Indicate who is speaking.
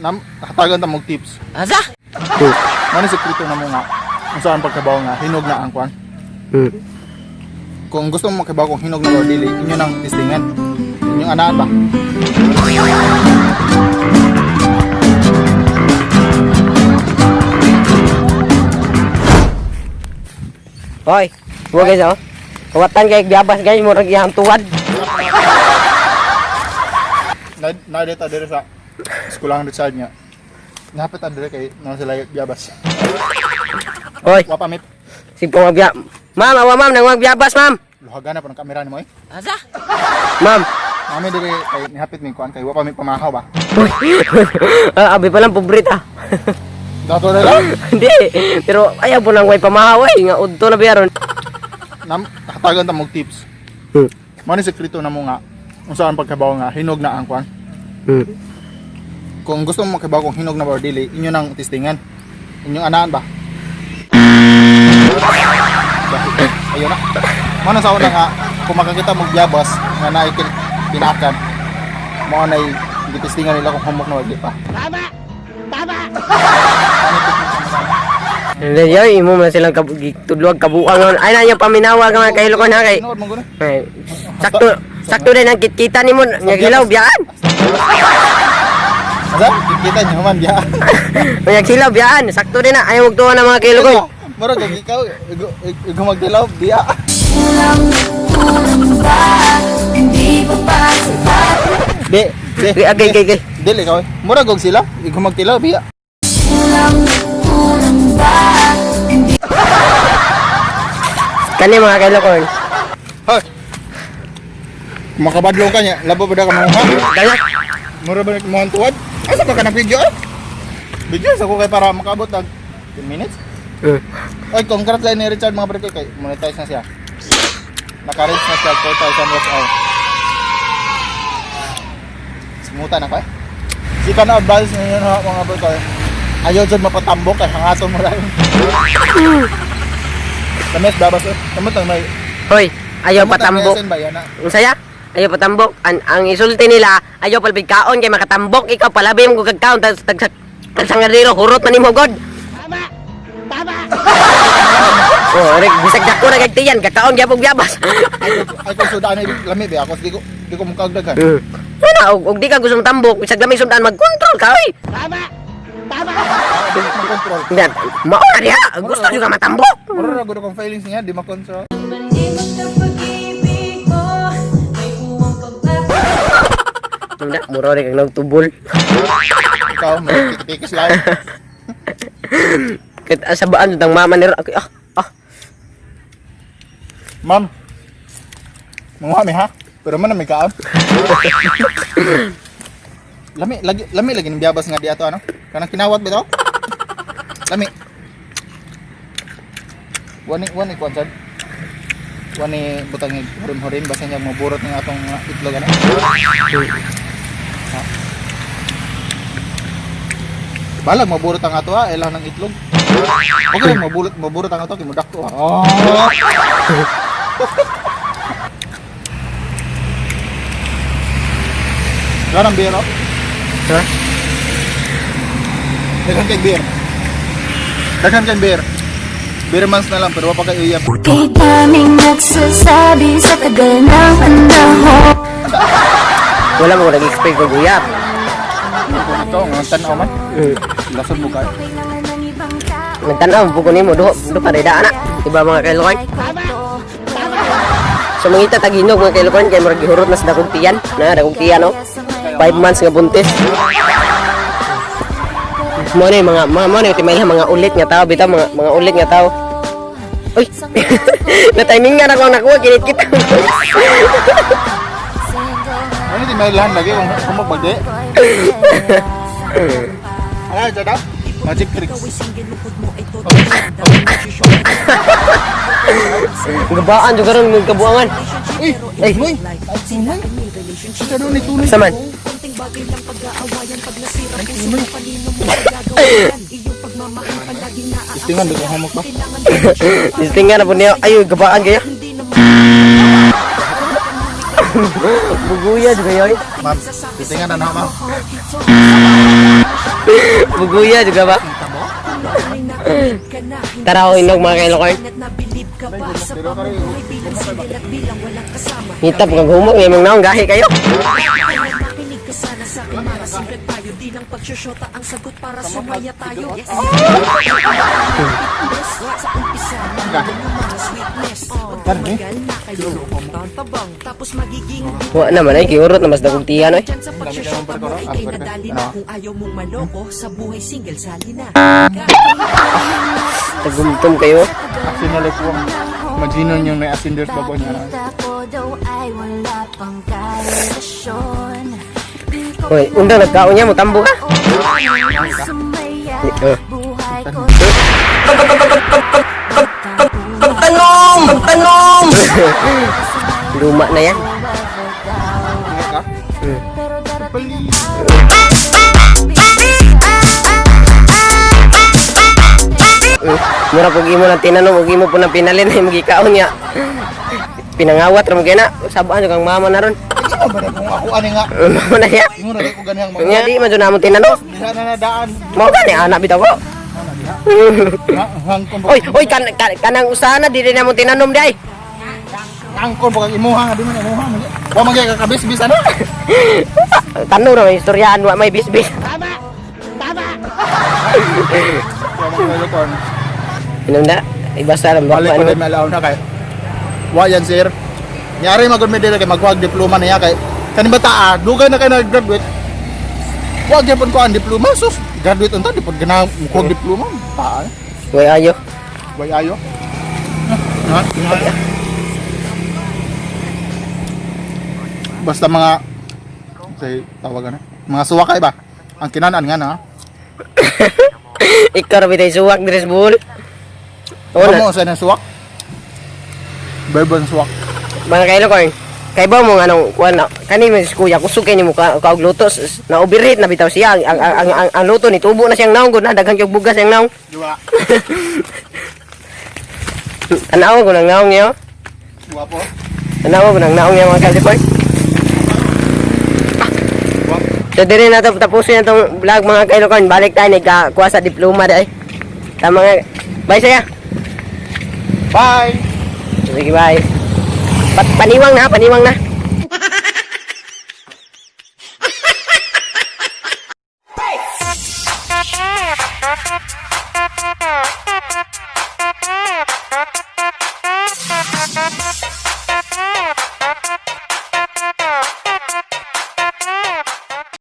Speaker 1: Nam hatagan ta mog tips.
Speaker 2: Asa?
Speaker 1: Mao ni sekreto namo nga unsa ang pagkabaw nga hinog na ang kwan. Kung gusto mo makabaw kung hinog na or dili, inyo nang testingan. Inyong anaan ba?
Speaker 2: Hoy, mo guys oh. Kawatan kay biyabas guys, murag iyang tuwad.
Speaker 1: Na na dito diri sa eskwelahan Richard nga. Napit ta diri kay na sila biyabas.
Speaker 2: Hoy,
Speaker 1: Wa pa mi
Speaker 2: sige nga biya. Ma'am, awa ma'am, nangwag biyabas, ma'am.
Speaker 1: luhagan na po ng kamera nimo eh.
Speaker 2: Asa? Ma'am.
Speaker 1: Nami diri kay nihapit mi kuan kay wa pa mi pamahaw ba.
Speaker 2: Uy. Ah, abi pa lang pobre ta.
Speaker 1: Dato na lang.
Speaker 2: Hindi, pero ayaw po nang way pamahaw eh, nga udto na biyaron.
Speaker 1: Nam hatagan ta mog tips. Mao ni sekreto namo nga unsa ang pagkabaw nga hinog na ang kwan. Kung gusto mo makabaw kung hinog na ba or dili, inyo nang testingan. Inyong anaan ba? Ayun na. Mao na sa una nga kung makakita mo biyabas nga naay pinakan. Mao nay gitestingan nila kung humok na or di pa.
Speaker 2: Hindi, yoy, imo man silang tudluag kabuang. Ay na yung paminawa ka mga kahilo ko na kay.
Speaker 1: Tinuod man gud.
Speaker 2: Ay, sakto, sakto din ang kitkita ni mo, nga hilaw biyaan.
Speaker 1: Asa? Kita niyo man biya.
Speaker 2: Nga hilaw biyaan, sakto din na. Ayaw magtuwa na mga kahilo ko.
Speaker 1: Mura kag ikaw igo magdilaw biya. Di, di.
Speaker 2: Okay, okay, okay, okay.
Speaker 1: Dili ikaw. Mura gog sila, igo magtilaw biya.
Speaker 2: Kani mga kahilo ko.
Speaker 1: Hoy. Makabadlong ka niya, labo ba ka manguha?
Speaker 2: Dala.
Speaker 1: Mura ba mo ang tuwad? Asa ba ka ng video? Eh? Video sa ko kay para makaabot og 10 minutes. Oy, congrats ni Richard mga pre kay monetize na siya. Naka-reach na siya 4,000 watch hour. Sumutan ako eh. Si ka na advice ninyo na mga pre kay. Ayaw dyan mapatambok kay hangaton mo lang. Tamis babas eh. Kamot ang may
Speaker 2: Hoy, ayaw
Speaker 1: kamot ang may
Speaker 2: patambok.
Speaker 1: SN ba yan na?
Speaker 2: Ang saya? Ayaw patambok. Ang isulti nila, ayaw palbig kaon kay makatambok ikaw palabi mo kag kaon tag tag tagsangadero hurot man nimo god. Tama. Tama. Oh, rek bisag dako na kag tiyan, kakaon gyapon biyabas.
Speaker 1: Ay kung sudaan ay lami ba ako di ko mukag daghan.
Speaker 2: Ano, og di ka gusto tambok, bisag lami sundan mag-control ka oy.
Speaker 1: Di ko makontrol.
Speaker 2: Hindi, mao na diha. Gusto nyo ka matambok.
Speaker 1: Mura ra gud akong feelings niya, di makontrol.
Speaker 3: Manimot na pag-ibig mo. May buwang pagpapalala.
Speaker 2: Hindi, mura rin kang nagtubol.
Speaker 1: Ikaw, may tikis lang.
Speaker 2: Kahit sa baan, ang mama nila, ako, ah, ah.
Speaker 1: Ma'am. Manguha mi ha. Pero man na may kaon. Lami lagi lami lagi ng biyabas nga di ato ano. Kanang kinawat bitaw. Lami. Wani wani kuan sad. Wani butang hurin-hurin basta niya maburot ng atong itlog ano. Ha? Balag maburot ang ato ha, ilang ng itlog. Okay lang maburot maburot ang ato kay modakto. Oh. Wala ng beer, oh.
Speaker 2: Ha?
Speaker 1: Daghan kay beer. Daghan kay beer. Beer months na lang pero wa pa kay uyab.
Speaker 3: Kay daming nagsasabi sa tagal ng panahon.
Speaker 2: Wala mo ko nag-expect kong uyap.
Speaker 1: Ikaw nga tan-aw man. Lasod mo kay.
Speaker 3: Kailangan ng ibang tao.
Speaker 2: Nagtanaw, buko nimo, duho, duho pa rin daan na. Iba mga kailukan. So mangita tag hinog mga kailukan, kaya murag gihurot na sa dakong tiyan. Na, dakong tiyan, no? 5 months nga buntis. Mo na yung mga, mga, mo na yung timay mga ulit nga tao, bitaw, mga ulit nga tao. Uy, na-timing nga na ako nakuha, kinit kita.
Speaker 1: Ano di may lahan lagi kung magbagdi. Ano jada? Magic tricks.
Speaker 2: Gabaan, juga ron, mga kabuangan.
Speaker 1: Uy,
Speaker 2: Ay.
Speaker 1: uy. Ay, Sa doon ni tunay.
Speaker 2: Saman.
Speaker 1: Istingan do kung humok ba?
Speaker 2: Istingan na po niya. Ay, gabaan kayo. Buguya juga yoy.
Speaker 1: Ma'am, istingan na na ma'am.
Speaker 2: Buguya juga ba? Tara o inog, mga kailokon. Ngita pag humok nga imong naong gahi kayo.
Speaker 4: Makinig ka sana sa akin, mga simple tayo. Di lang pagsusyota ang sagot para sumaya tayo. Sa umpisa, mga mga sweetness. Pag tumagal na kayo, tabang, tapos magiging
Speaker 2: Wa naman ay kiurot na mas dagog tiyan oy.
Speaker 4: Diyan sa pagsusyota mo, ika'y nadali na. Kung ayaw mong maloko, sa buhay single, sali na.
Speaker 2: Tagumtom kayo.
Speaker 1: Asin na like kuwang. Maginon yung may asin der sa babaw niya.
Speaker 3: Bakit ako daw ay wala pang karelasyon? Di ko
Speaker 2: Hoy, undang nagkaon niya mo tambo ka.
Speaker 3: sumaya.
Speaker 2: Eh.
Speaker 3: Buhay ko.
Speaker 2: Pagtanong, pagtanong. Luma na yan.
Speaker 1: Ingat ka.
Speaker 3: Pero darating ang araw.
Speaker 2: Mura pag imo lang tinanom ug imo po nang pinalin ay magikaon niya. Pinangawat ra mo kay na. Sabaan jud kang mama na ron.
Speaker 1: Ikaw ba na kung ako ani nga?
Speaker 2: Mama na siya.
Speaker 1: Ingon na ko ganihang mga.
Speaker 2: Nga di man jud namo tinanom.
Speaker 1: Diha na nadaan.
Speaker 2: Mao gani anak bitaw ko.
Speaker 1: Nga, Hangkon ba?
Speaker 2: Oy, oy kanang usana dili na mo tinanom di ay.
Speaker 1: Hangkon ba kang imuha nga di man imuha. Wa man gyud kakabis-bis ano.
Speaker 2: Tanong ra may istoryahan wa may bisbis.
Speaker 1: Wa man kayo kon.
Speaker 2: Inom na. Ibasa lang
Speaker 1: Balik
Speaker 2: ba
Speaker 1: ko din malaw na kay. Wa yan sir. Nyari magud mi dili kay magwag diploma niya kay kani bata ah, dugay na kay nag-graduate. Wa gyapon ko ang diploma sus. Graduate unta di pod gana ko diploma. Ta.
Speaker 2: Way ayo.
Speaker 1: Way ayo. Ha? Basta mga say tawagan na. Mga suwakay ba? Ang kinanan nga na.
Speaker 2: Ikaw ra bitay suwak diri sa buhol.
Speaker 1: Ano
Speaker 2: Una,
Speaker 1: mo sa nang suwak? Bourbon suwak.
Speaker 2: mga kailo ko. Kay ba mo nga nung kuan na kani man si kuya kusog kay nimo ka kaog luto na overheat na bitaw siya ang luto ni tubo na siyang naong gud na daghan kay bugas siyang naong.
Speaker 1: Diwa.
Speaker 2: Tanaw ko nang naong niyo.
Speaker 1: Guwapo.
Speaker 2: Tanaw ko nang naong niya, mga kailo.
Speaker 1: Guwapo.
Speaker 2: So dire na to tapusin na tong vlog, mga kailokon. Balik tayo nagkakuha sa diploma dai. Tama nga. Bye saya.
Speaker 1: Bye.
Speaker 2: Sige, bye. Paniwang na, paniwang na.